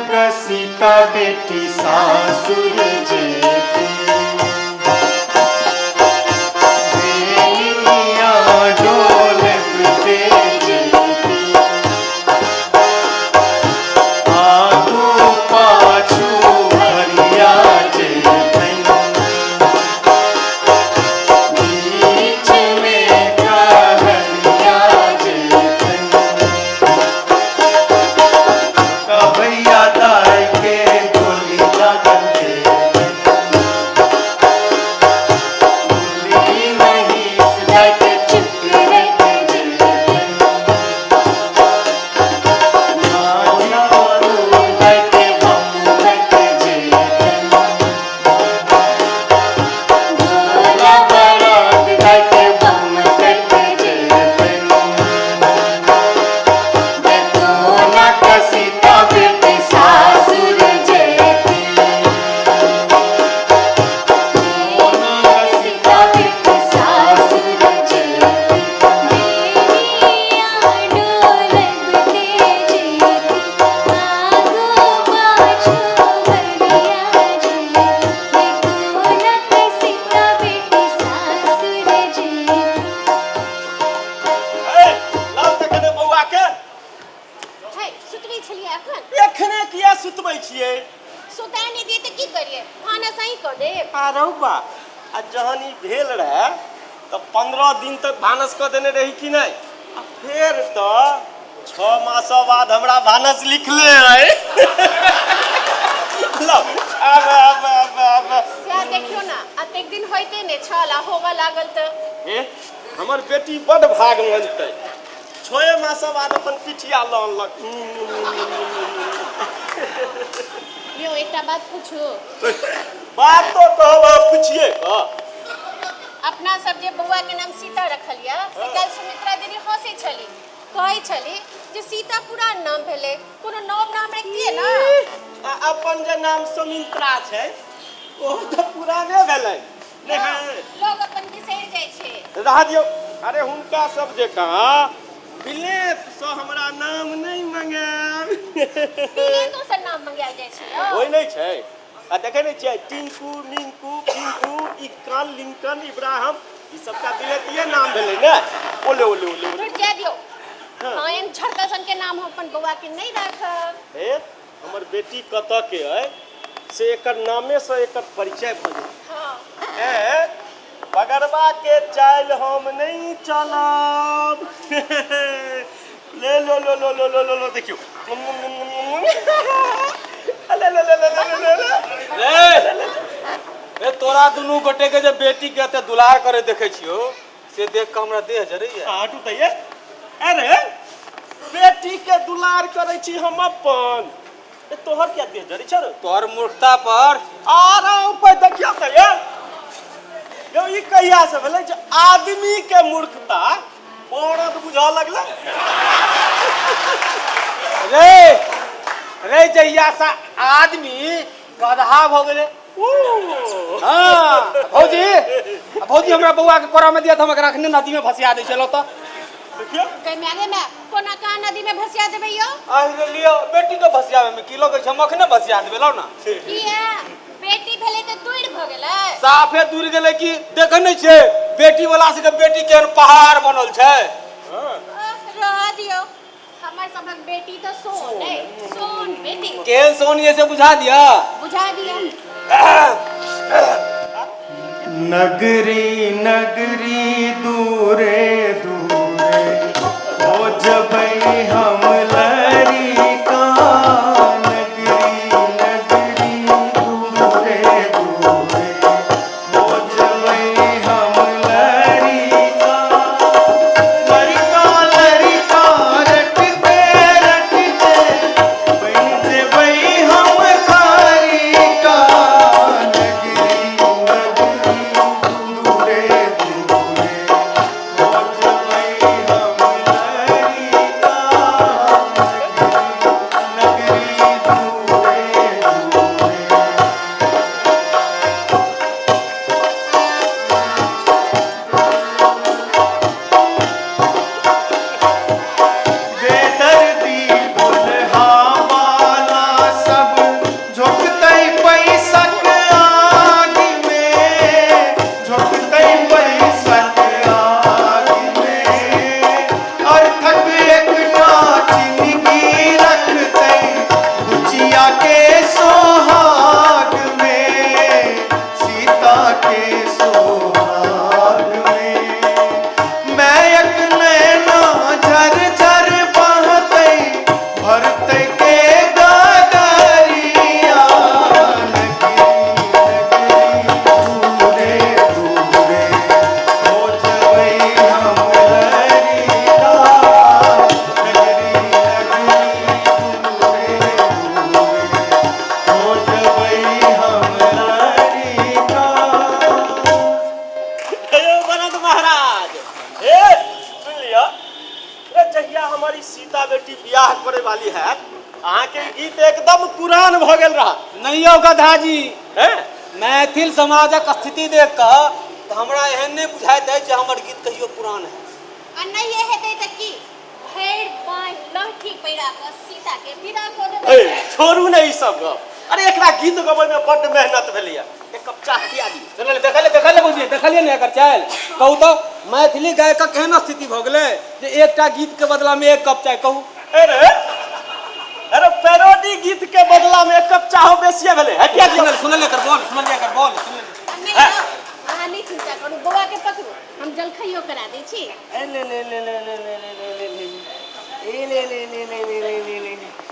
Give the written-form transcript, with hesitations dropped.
क सीता बेटी सासुर जेती। बेनिया डोलबते जेती, आगू पाछू भरिया जेतै, बीच में कहरिया जेतै। कबैया दाई के गोली लागल जेतै, गोली महीस दाई के चिकरैत जेतै, माझी परूर दाई के बमकैत जेतै, भोला बरद दाई के बमकैत जेतै। कोना क सीता बेटी सासुर जेती, कोना क सीता बेटी सासुर जेती। बेनिया डोलबते जेती, आगू पाछू भरिया जेती, कोना क सीता बेटी सासुर जेती। ए, लाउ तऽ कने बौआ के। है, सुतबै छलियै एखन। एखने किया सुतबै छियै? सुता नहि दियै तऽ की करियै, भानस अहीं कऽ देब। आ रौ बा, आ जहन ई भेल रहए तऽ 15 दिन तक भानस कऽ देने रही कि नहि? आ फेर तऽ 6 मास बाद हमरा भानस लिखले अइ। लाउ, आब आब आब आब। सएह देखियौ ने, एतेक दिन होइते नहि छल आ होबऽ लागल तऽ। हे, हमर बेटी बड्ड भागवंत अइ, 6 मास बाद अपन पिठिया लऽ अनलक। यौ, एकटा बात पूछू? बात तो कहब, अहाँ पुछिए कऽ। अपना सब जे बौआ के नाम सीता रखल यऽ, से काल्हि सुमित्रा दीदी हंसै छली, कहै छली जे सीता पुरान नाम भेलै, कोनो नव नाम रखतियै ने। आ अपन जे नाम सुमित्रा छै, ओहो तऽ पुराने भेलै। यौ, लोग अपन बिसरि जाइ छै। रह दियौ। अरे, हुनका सब जकाँ विलेत सँ हमरा नाम नहि मंगायब। विलेतो से नाम मंगायल जाइ छै यौ? होइ नहि छै? आ देखै नहि छियै, टिंकू, मिंकू, पिंकू, इक्कन, लिंकन, इब्राहिम, ई सबटा विलेतिये नाम भेलै ने। ओले ओले ओले ओले। रुकि जाय दियौ। हाँ, एहन झड़का सन के नाम हम अपन बौआ के नहि राखब। हे, हमर बेटी कतऽ के अइ से एकर नामे सँ एकर परिचय भऽ जेतै। ए, बगरवा के चालि हम नहि चलब। ले लो लो लो लो लो लो लो, देखियौ, ले ले ले ले ले ले ले। रे, ए तोरा दुनू गोटे के जे बेटी के एते दुलार करे देखे छियो, से देख के हमरा देह जरैया। हटू तऽ ये। अरे, बेटी के दुलार करै छी हम अपन, ए तोहर क्या देह जरै छौ रे? तोहर मूर्खता पर। आराम पर देखियौ तऽ ये। यौ, ई कहिया से भेलै जे आदमी के मूर्खता औरत बुझऽ लगलै? रे रे, जहिया से आदमी गदहा भऽ गेलै। हाँ भौजी, भौजी, हमरा बौआ के कोरा में दिया तऽ हम एकरा अखने नदी में भसिया दै छलहुँ तऽ। देखियौ। गै माय, गे माय, कोना कहाँ नदी में भसिया देबै यौ? आहि रे, लियो, बेटी के भसियावे में की लगै छै? हम अखने भसिया देबै, लाउ ना। किया, बेटी भेलै तऽ दूर भऽ गेलै? साफे दूर गेलै कि। देखै नहि छियै, बेटी वाला सबके बेटी केहन पहाड़ बनल छै। आह, रहऽ दियौ, हमर सभक बेटी तऽ सोन अइ, सोन बेटी। केहन सोन ये से बुझा दिअ। बुझा दिअ। नगरी नगरी दूरे दूरे हो जबै हम लड़िका, नगरी नगरी दूरे दूरे हो जबै हम लड़िका। लड़िका लड़िका रटते रटते बनि जेबै हम खारिका, नगरी नगरी दूरे दूरे हो सीता बेटी बियाह करे वाली हैत, अहाँके ई गीत एकदम पुरान भऽ गेल रहत। नहीं यौ गधा जी, हैं? मैथिल समाजक स्थिति देख कऽ तऽ हमरा एहन नहि बुझाइत अछि जे हमर गीत कहियो पुरान है। आ नहिये हेतै तऽ की, भरि बाँहि लहठी पहिरा कऽ सीता के विदा कऽ देबै। ए, छोड़ू ने ई सब गप। अरे एकरा गीत गबै में बड्ड मेहनत भेलैया, एक कप चाह पिया दियौ। सुनलियै, देखलियै, देखलियै भौजी, देखलियै ने एकर चालि? कहू तऽ मैथिली गायकक एहन स्थिति भऽ गेलै जे एकटा गीत के बदला में एक कप चाय? कहू। अरे अरे, पैरोडी गीत के बदला में एक कप चाहो बेसिए भेलै है, पिया दियौ। सुनलियै, सुनलियै एकर बोल, सुनलियै एकर बोल, सुनलियै। आ नहि यौ, अहाँ नहि चिन्ता करू, बौआ के पकड़ू, हम जलखैयो करा दै छी। ए ले ले ले ले ले ले ले ले ले ले ए ले ले ले ले ले ले ले ले ले।